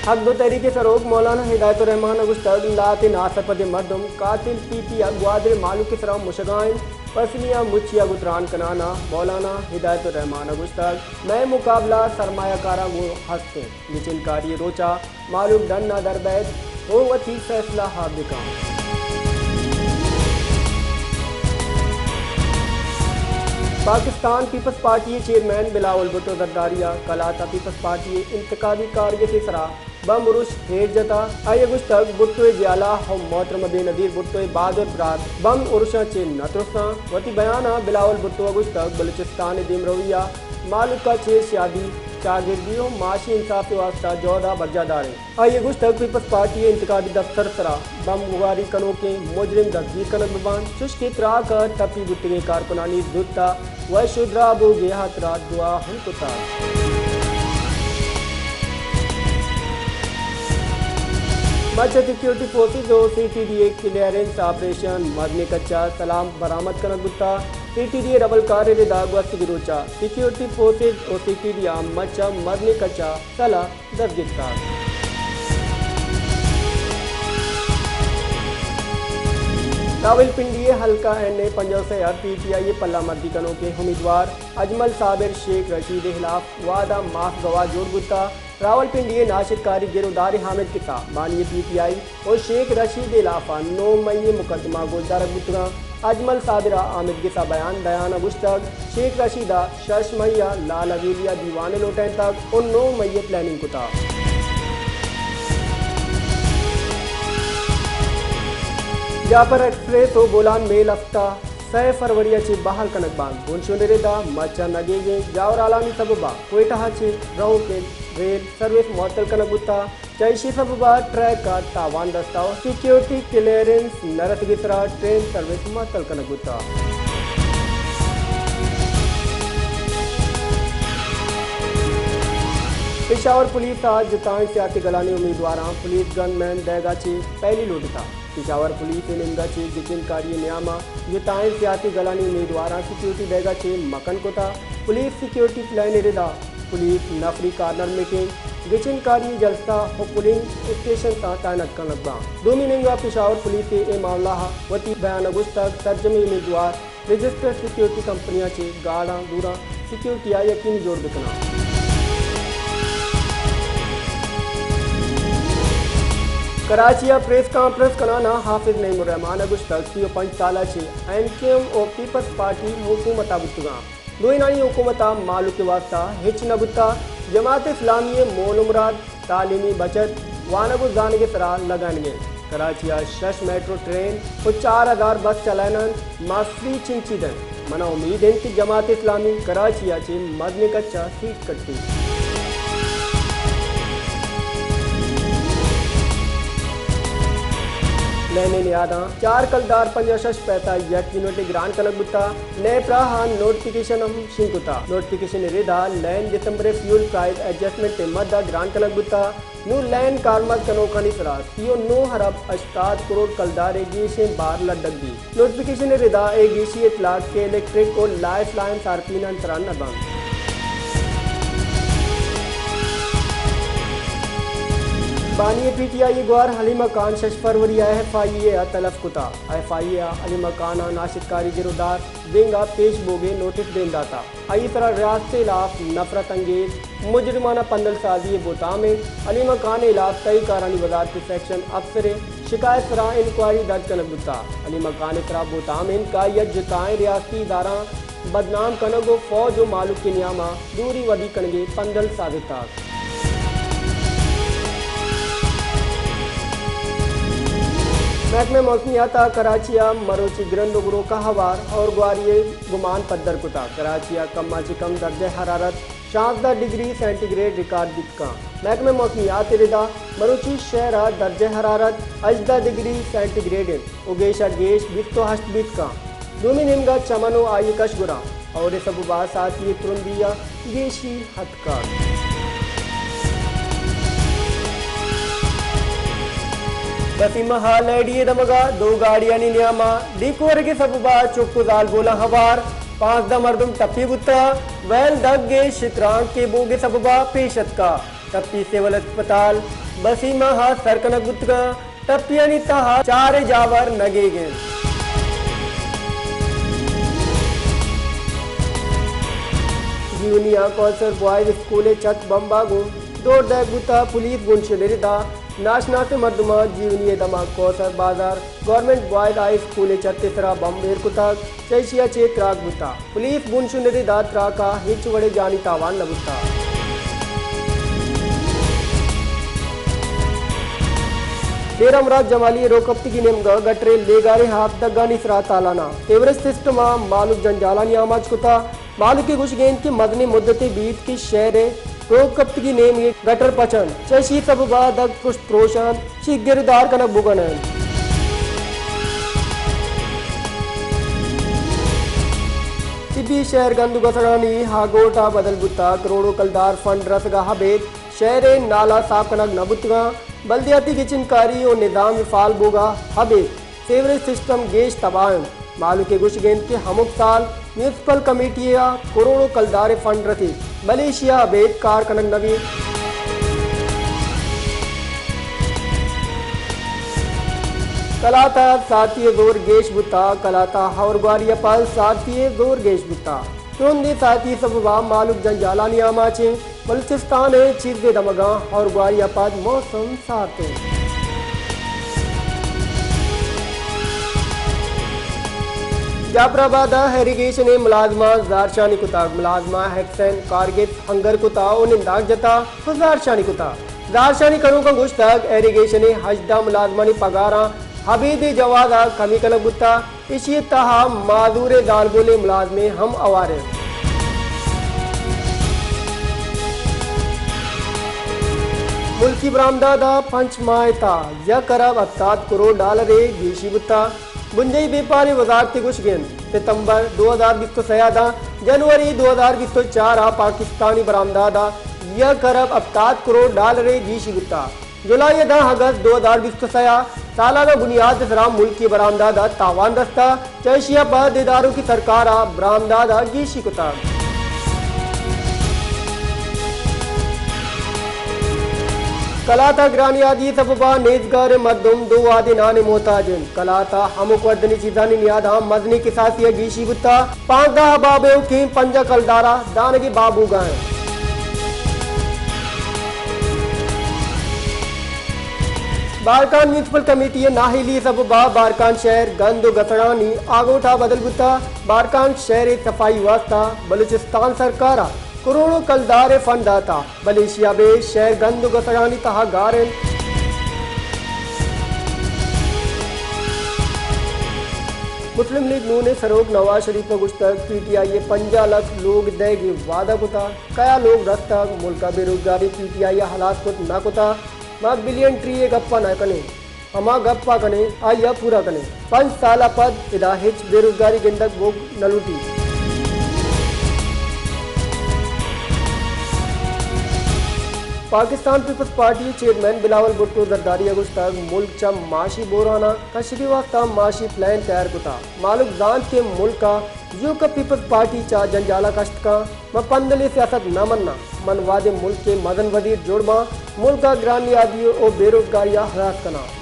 حق دو تحریک ءِ سروک مولانا ہدایت الرحمان ءَ گوشتگ، لہتیں ناسرپدیں مردم قاتل پی ٹی ءَ گوادر ءِ مہلوک ءِ سرا مشگا انت، پسنی ءَ مچی ءَ گوں تران کنان ءَ مولانا ہدایت الرحمان ءَ گوشتگ، مئے مقابلہ سرمایہ کاراں گوں ہست انت، گچین کاری ءِ روچ ءَ مہلوک ڈن ءَ در بئیت ءُ وتی فیصلہ ءَ بکن۔ پاکستان پیپلز پارٹی ءِ چیئرمین بلاول بھٹو زرداری ءَ کلات ءَ پیپلز پارٹی ءِ انتخابی کارگس ءِ سرا بمب ارش پھیر جتا۔ آئی ءَ گوشتگ، بھٹو ءِ جیالہ ءُ محترمہ بے نظیر بھٹو ءِ بہادر برات بمب ارشاں چہ نہ ترساں۔ وتی بیان ءَ بلاول بھٹو ءَ گوشتگ، بلوچستان ءِ دیمروی ءَ مہلوک ءَ چہ سیادی، چاگردی ءُ معاشی انصاف ءِ واستہ جہد ءَ برجاہ داریں۔ آئی ءَ گوشتگ، پیپلز پارٹی ءِ انتخابی دفتر ءِ سرا بمب گواری کنوکیں مجرم دزگیر کنگ بہ بنت، چوش کہ تراک ءَ ٹپی بوتگیں کارکنانی زوت ءَ وش ءُ دراہ بوگ ءِ ہاترا دعا ہم کتگ۔ مچ ءَ سیکیورٹی فورسز ءُ C T D A clearance operation مزنیں کچ ءَ سلاہ برآمد کنگ بوتگ۔ سی ٹی ڈی اے ءِ ربلکار ءِ ردا گوستگیں روچ ءَ سیکیورٹی فورسز ءُ سی ٹی ڈی اے ءَ مچ ءَ مزنیں کچ ءَ سلاہ دزگیر کتگ۔ راولپنڈی ءِ حلقہ این اے پنجاہ ءُ سئے ءَ پی ٹی آئی ءِ پلہ مردی کنوکیں امیدوار اجمل صابر شیخ رشید ءِ ہلاف وعدہ معاف گواہ جوڑ بوتگ۔ راولپنڈی ءِ ناشرکاری گرودار حامد گس ءَ بانی پی ٹی آئی ءُ شیخ رشید ءِ ہلاف ءَ نو مئی ءِ مقدمہ گوشدارگ بوتگاں۔ اجمل صابر ءَ حامد گس ءَ بیان دیان ءَ گوشتگ، شیخ رشید ءَ شش مئی ءَ لال حویلی ءَ دیوانے لوٹائینتگ ءُ نو مئی ءَ پلاننگ کتگ۔ جعفر ایکسپریس ءُ بولان میل ہفتہ سئے فروری ءَ چہ بحال کنگ بنت۔ بنشون ءِ ردا مچ ءَ نگیگیں جاورھالانی سبب ءَ کوئٹہ ءَ چہ روکیں ریل سروس معطل کنگ بوتگ۔ چہ ایشی سبب ءَ ٹریک ءَ تاوان رستہ ءُ سیکیورٹی کلیئرنس نہ رسگ ءِ سرا ٹرین سروس معطل کنگ بوتگ۔ پشاور پولیس ءَ جتائیں سیاسی گلانی امیدواراں پولیس گن مین دئیگ ءَ چہ پہلی لوٹتگ۔ پشاور پولیس ءِ نیمگ ءَ چہ گچین کاری ءِ نیام ءَ جتائیں سیاسی گلانی امیدواراں سیکیورٹی دئیگ ءَ چہ مکن کتگ۔ پولیس سیکیورٹی پلان ءِ ردا پولیس نفری کارنر میٹنگ، گچین کاری جلسہ ءُ پولنگ اسٹیشن تاں تعینات کنگ باں۔ دومی نیمگ ءَ پشاور پولیس ءَ اے معاملہ ءَ وتی بیان ءَ گوشتگ، سرجمیں امیدوار رجسٹرڈ سیکیورٹی کمپنیاں چہ گارڈاں دوراں سیکیورٹی ءَ یقینی جوڑ بکناں۔ کراچی ءَ پریس کانفرنس کنان ءَ حافظ نعیم الرحمان ءَ گوشتگ، سی ءُ پنچ سال ءَ چہ ایم کیو ایم ءُ پیپلز پارٹی حکومت ءَ بوتگاں۔ دوئینانی حکومت ءَ مہلوک ءِ واستہ ہچ نہ بوتگ۔ جماعت اسلامی ءِ مول ءُ مراد تعلیمی بچت، وانگ ءُ زانگ ءِ سرا لگائینگ انت۔ کراچی ءَ شش میٹرو ٹرین ءُ چار ہزار بس چلائین انت، ما فری چنچی دنت۔ منا امید انت کہ جماعت اسلامی کراچی ءَ چہ مزنیں کچ ءَ سیٹ کٹیت۔ لین ءِ نیاداں چار کلدار پنجاہ ءُ شش پیسہ یک یونٹ ءِ گران کنگ بوتگ۔ نئے پراہ ءَ نوٹیفکیشن ہم شنگ کتگ۔ نوٹیفکیشن ءِ ردا لین دسمبر ءِ فیول پرائز ایڈجسٹمنٹ ءِ مد ءَ گران کنگ بوتگ۔ نوں لین کارمرز کنوکانی سرا سی ءُ نو ارب ہشتاد کروڑ کلدار ءِ گیشیں بار لڈگ بیت۔ نوٹیفکیشن ءِ ردا اے گیشی اطلاق کہ الیکٹرک ءُ لائف لائن صارفینانی سرا نہ بنت۔ بانی پی ٹی آئی ءِ گوار حلیمہ خان شش فروری ءَ ایف آئی اے ءَ تلف کتگ۔ ایف آئی اے ءَ حلیمہ خان ءَ ناشرکاری گرودار بینگ ءَ پیش بوگ ءِ نوٹس دیم داتگ۔ آئی ءِ سرا ریاست ءِ ہلاف نفرت انگیز مجرمانہ پندل سازی ءِ بہتام انت۔ حلیمہ خان ءِ ہلاف تہی کارانی وزارت ءِ سیکشن افسر ءِ شکایت ءِ سرا انکوائری درج کنگ بوتگ۔ حلیمہ خان ءِ سرا بہتام انت کہ آئی ءَ جتائیں ریاستی اداراں بدنام کنگ ءُ فوج ءُ مہلوک ءِ نیام ءَ دوری ودی کنگ ءِ پندل سازتگ۔ محکمہ موسمیات ءَ کراچی ءَ مروچی گرند ءُ گروک ءَ ہوار ہور گواری ءِ گمان پدر کتگ۔ کراچی ءَ کم ءَ چہ کم درجہ حرارت شانزدہ ڈگری سینٹی گریڈ ریکارڈ بیت کن۔ محکمہ موسمیات ءِ ردا مروچی شہر ءَ درجہ حرارت ہژدہ ڈگری سینٹی گریڈ انت ءُ گیش ءَ گیش بیست ءُ ہشت بیت کن۔ دومی نیمگ ءَ چمن ءُ آئی ءِ کش گران ہور ءِ سبب ءَ ساعتی ءِ ترندی ءَ گیشی اتکگ۔ بسیم ءَ لیڈی ءِ دمگ ءَ دو گاڑیانی نیام ءَ ڈیک ورگ ءِ سبب ءَ چک ءُ زالبولاں ہوار، پانزدہ مردم ٹپی بوتگ، ویل دگ ءِ شترانک ءِ بوگ ءِ سبب ءَ پیش اتکگ۔ ٹپی سول ہسپتال بسیمہ ءَ سر کنگ بوتگاں، ٹپیانی تہا چار ءِ جاور نگیگ انت۔ جیونی ءَ کوثر بوائز اسکول ءِ چھت بمب ءَ گوں دور دئیگ بوتگ، پولیس گوں شنری دات، ناشناسیں مردماں جیونی ءِ دمگ کوثر بازار گورنمنٹ بوائز ہائی اسکول ءِ چھت ءِ سرا بمب ایر کتگ، چہ ایشی ءَ چہ تراک بوتگ۔ پولیس بنشون ندی دات، تراک ءَ ہچ وڑیں جانی تاوان نہ بوتگ۔ میر امراض جمالی ءِ روکپتگی نیمگ ءَ گٹر ءِ لیگاریں آپ دگانی سرا تالان ءَ، سیوریج سسٹم ءَ مہلوک جنجالانی آماچ کتگ۔ مہلوک ءِ گوشگ انت کہ مزنیں مدتے بیت کہ شہر ءِ روکپتگی نیمگ ءِ گٹر پچ انت، چہ ایشی سبب ءَ دگ پشت پروش انت، ایشی ءِ گرودار کنگ بوگ ءَ نہ انت۔ طبی شہر گند ءُ گسڑانی آگوٹ ءَ بدل بوتگ، کروڑوں کلدار فنڈ رسگ ءَ ابید شہر ءِ نالہ صاف کنگ نہ بوتگ انت، بلدیاتی گچینکاری ءُ نظام فعال بوگ ءَ ابید سیوریج سسٹم گیش تباہ انت۔ مہلوک ءِ گوشگ انت کہ ہمک سال میونسپل کمیٹی ءَ کروڑوں کلدار ءِ فنڈ رسیت، بلے ایشی ءَ ابید کار کنگ نہ بیت۔ کلات ءَ سارتی ءِ زور گیش بوتگ، کلات ءَ ہورگواری ءَ پد سارتی ءِ زور گیش بوتگ۔ ترندیں سارتی ءِ سبب ءَ مہلوک جنجالانی آماچ انت۔ بلوچستان ءِ چیزے دمگاں ہورگواری ءَ پد موسم سارت انت۔ جعفر آباد ءَ ایریگیشن ءِ ملازماں زہرشانی کتگ، ملازماں ایکسن کارگس ہنگر کتگ ءُ ننداگ جتگ ءُ زہرشانی کتگ۔ زہرشانی کنوکاں گوشتگ، ایریگیشن ءِ ہژدہ ملازمانی پگاراں ابیدی جواز ءَ کمی کنگ بوتگ۔ ایشی ءِ تہا معذوریں زالبولیں ملازمے ہم ہوار انت۔ ملکی برآمدات ءَ پنچ ماہ ءِ تہا یک ارب ہپتاد کروڑ ڈالر ءِ گیشی بوتگ۔ بنجاہی بیپاری وزارت ءِ گوشگ انت، ستمبر دو ہزار بیست ءُ سئے ءَ داں جنوری دو ہزار بیست ءُ چار ءَ پاکستانی برآمدات ءَ یک ارب ہپتاد کروڑ ڈالر ءِ گیشی بوتگ۔ جولائی ءَ داں اگست دو ہزار بیست ءُ سئے ءَ سالانہ بنیاد ءِ سرا ملکی برآمدات ءَ تاوان رستہ، چہ ایشی ءَ پد اداروں کی سرکار ءَ برآمدات ءَ گیشی کتگ۔ کلات ءَ گرانیادی ءِ سبب ءَ نیزگار ءِ مردم دو وہدے نان ءِ محتاج انت۔ کلات ءَ ہمک وردنی چیزانی نیاد ءَ مزنیں کساسی ءَ گیشی بوتگ۔ پانزدہ باب ءِ حقیں پنجاہ کلدار ءَ دانگے باب بوگ ءَ انت۔ بارکھان میونسپل کمیٹی ءِ نااہلی ءِ سبب ءَ بارکھان شہر گند ءُ گسڑانی آگوٹ ءَ بدل بوتگ۔ بارکھان شہر ءِ صفائی ءِ واستہ بلوچستان سرکار ءَ کروڑوں کلدار ءِ فنڈ داتگ، بلے ایشی ءَ ابید شہر گند ءُ گسڑانی تہا گار انت۔ مسلم لیگ نون ءِ سروک نواز شریف ءَ گوشتگ، پی ٹی آئی ءَ پنجاہ لکھ لوگ دئیگ ءِ وعدہ کتگ، کیا لوگ رستگ؟ ملک ءَ بے روزگاری پی ٹی آئی ءَ ہلاس کت نہ کتگ۔ ما بلین ٹری ءِ گپ ءَ نہ کنیں، ہما گپ ءَ کنیں، آئی ءَ پورا کنیں۔ پنچ سال ءَ پد ادا ہچ بے روزگاری گندگ بوگ نہ لوٹیت۔ پاکستان پیپلز پارٹی ءِ چیئرمین بلاول بھٹو زرداری ءَ گوشتگ، ملک چہ معاشی بحران ءَ کشگ ءِ واستہ معاشی پلان تیار کتگ۔ مہلوک زانت کہ ملک ءَ یوکا پیپلز پارٹی چہ جنجال ءَ کشت کنت۔ من پندلیں سیاست نہ مناں۔ من وہدے ملک ءِ مزن وزیر جوڑ باں، ملک ءَ گران نیادی ءُ بے روزگاری ءَ ہلاس کناں۔